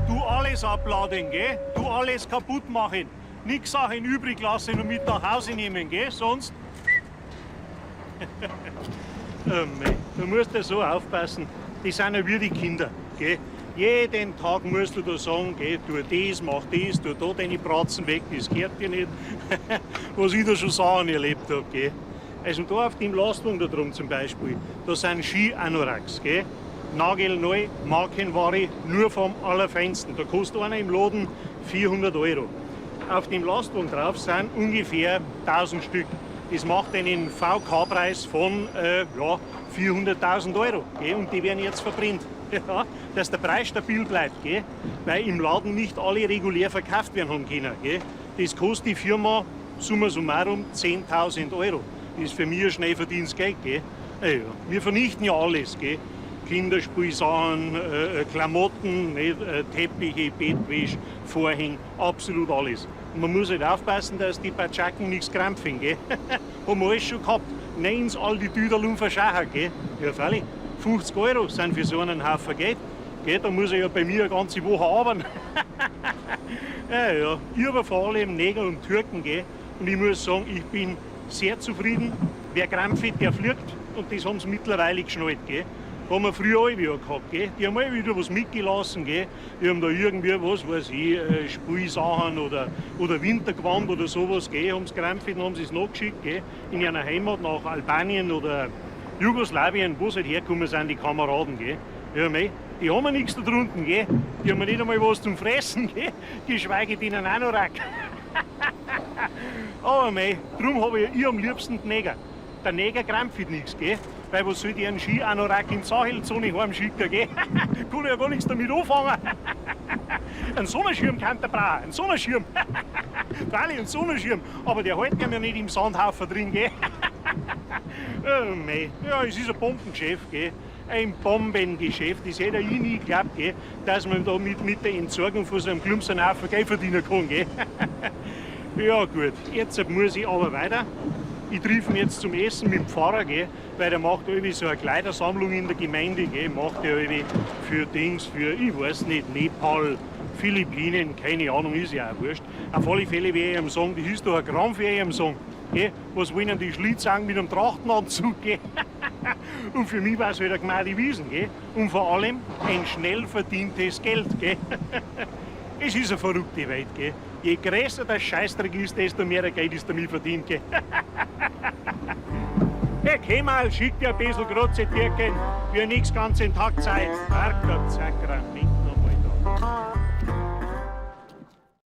Du alles abladen, gell? Du alles kaputt machen. Nix Sachen übrig lassen und mit nach Hause nehmen, gell? Sonst. Oh mei, du musst ja so aufpassen, die sind ja wie die Kinder, gell? Jeden Tag musst du da sagen, gell, tu das, mach das, tu da deine Bratzen weg, das gehört dir nicht. Was ich da schon Sachen erlebt hab, gell? Also da auf dem Lastwagen da drum zum Beispiel, da sind Ski-Anoraks, gell? Nagelneu, Markenware, nur vom Allerfeinsten. Da kostet einer im Laden 400 Euro. Auf dem Lastwagen drauf sind ungefähr 1000 Stück. Das macht einen VK-Preis von ja, 400.000 Euro. Gell? Und die werden jetzt verbrennt. Ja, dass der Preis stabil bleibt, gell? Weil im Laden nicht alle regulär verkauft werden haben können. Gell? Das kostet die Firma summa summarum 10.000 Euro. Das ist für mich ein schnell verdientes Geld. Gell? Ja, ja. Wir vernichten ja alles. Gell? Kinderspielsachen, Klamotten, nicht, Teppiche, Bettwäsche, Vorhänge, absolut alles. Und man muss halt aufpassen, dass die Patschaken nichts krampfen. Gell? Haben wir alles schon gehabt. Nein, all die Tüderl und verschachen. Gell? Ja, freilich. 50 Euro sind für so einen Haufen Geld. Gell? Da muss ich ja bei mir eine ganze Woche arbeiten. Ja, ja. Ich habe vor allem Neger und Türken. Gell? Und ich muss sagen, ich bin sehr zufrieden. Wer krampft, der fliegt. Und das haben sie mittlerweile geschnallt. Gell? Haben wir früher alle wieder gehabt. Gell? Die haben alle wieder was mitgelassen. Gell? Die haben da irgendwie, was weiß ich, Spielsachen oder Wintergewand oder sowas. Gell? Haben sie gekrampft und haben sie es nachgeschickt. Gell? In ihrer Heimat nach Albanien oder Jugoslawien, wo sie halt hergekommen sind, die Kameraden. Gell? Ja, mei, die haben ja nichts da drunten, gell? Die haben ja nicht einmal was zum Fressen, gell? Geschweige denn einen Anorak. Aber mei, drum hab ich ich am liebsten den Neger. Der Neger krampft nichts, gell? Weil was soll die einen Ski-Anorak in die Sahelzone heimschicken, gell? Kann ich ja gar nichts damit anfangen. Einen Sonnenschirm kann der brauchen, einen Sonnenschirm. Freilich, einen Sonnenschirm, aber der hält ja nicht im Sandhaufen drin, gell? Oh, mei. Ja, es ist ein Bombengeschäft, gell? Ein Bombengeschäft. Das hätte ich nie geglaubt, gell? Dass man da mit der Entsorgung von so einem Klumsenhaufen Geld verdienen kann. Gell? Ja, gut, jetzt muss ich aber weiter. Ich treffe mich jetzt zum Essen mit dem Pfarrer, gell? Weil der macht irgendwie so eine Kleidersammlung in der Gemeinde, gell? Macht er irgendwie für Dings, für, ich weiß nicht, Nepal, Philippinen, keine Ahnung, ist ja auch wurscht. Auf alle Fälle werde ich ihm sagen, das ist doch ein Krampf, werde ich ihm sagen. Gell? Was wollen denn die Schlitzaugen mit einem Trachtenanzug? Gell? Und für mich war es wieder gmade Wiesn, gell? Und vor allem ein schnell verdientes Geld. Gell? Es ist eine verrückte Welt. Gell? Je größer der Scheißdreck ist, desto mehr Geld ist damit verdient. Gell? Hey, Kemal, schick dir ein bisschen Grütze, Türken. Wir nix ganzen Tag Zeit. Herrgott, Sakrament, noch mal da.